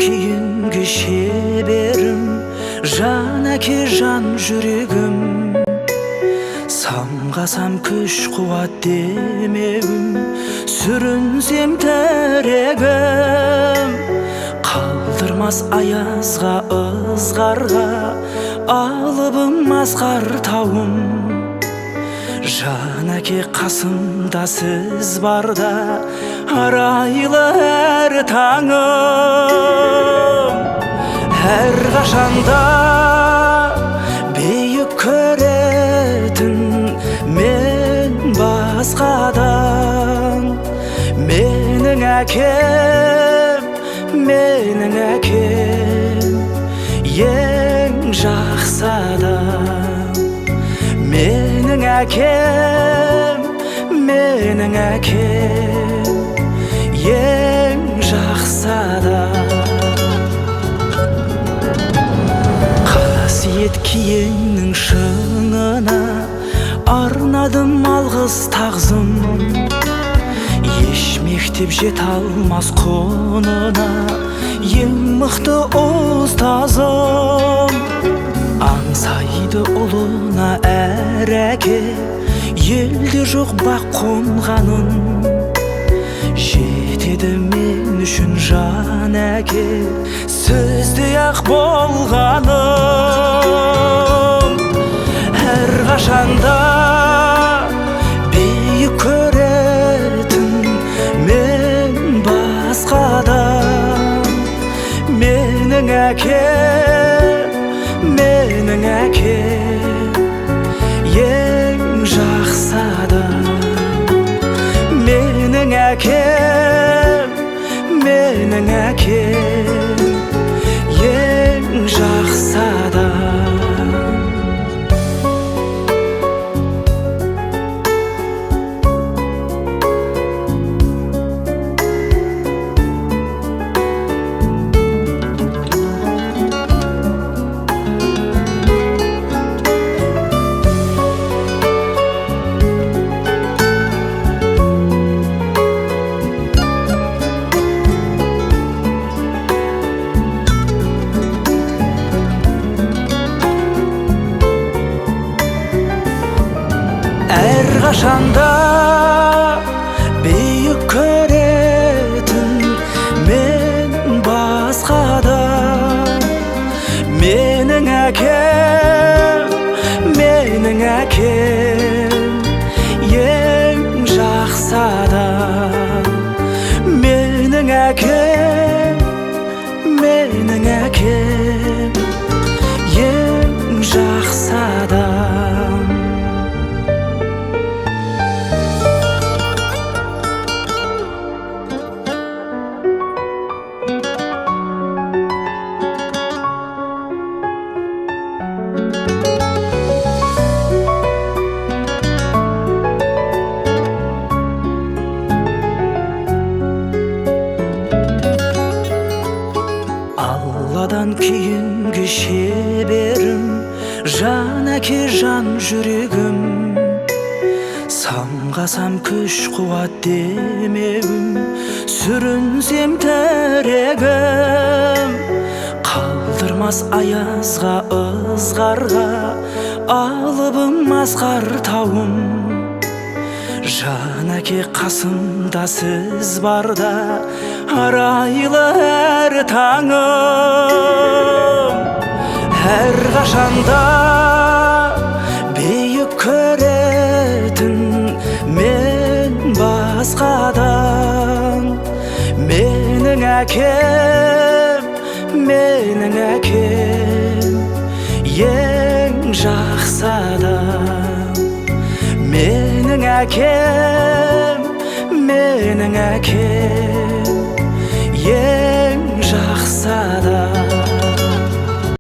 кейінгі шеберім, жан әке, жан жүрегім. Самғасам күш қуат демеуім, сүрінсем тірегім. Қалдырмас аязға, ызғарға, алыбым асқар тауым. Жан әке, қасымда сіз барда, арайлы әр таңым. Әрқашанда биік көретін мен басқадан. Менің әкем, менің әкем ең жақсы адам. Менің әкем, менің әкем ең жақсы адам. Қасиет киеннің шыңына арнадым алғыс тағзым. Еш мектеп жете алмас құнына, ең мықты ұстазым. Аңсайды ұлына әр әке, елде жоқ бақ қонғанын. Жетеді мен үшін жан әке, сөздей ақ болғаным. Әрқашанда биік көретін мен басқадан. Менің әкем, менің әкем ең жақсы адам. Менің әкем, менің әкем ең жақсы адам. Әрқашанда биік көретін мен басқадан. Менің әкем, менің әкем ең жақсы адам. Менің әкем, менің әкем ең жақсы адам. Алладан кейінгі шеберім, жан әке, жан жүрегім. Самғасам күш қуат демеуім, сүрінсем тірегім. Қалдырмас аязға, ызғарға, алыбым асқар тауым. Жан әке, қасымда сіз барда, арайлы әр таңым. Әрқашанда биік көретін мен басқадан. Менің әкем, менің әкем ең жақсы адам. Менің әкем, менің әкем ең жақсы адам.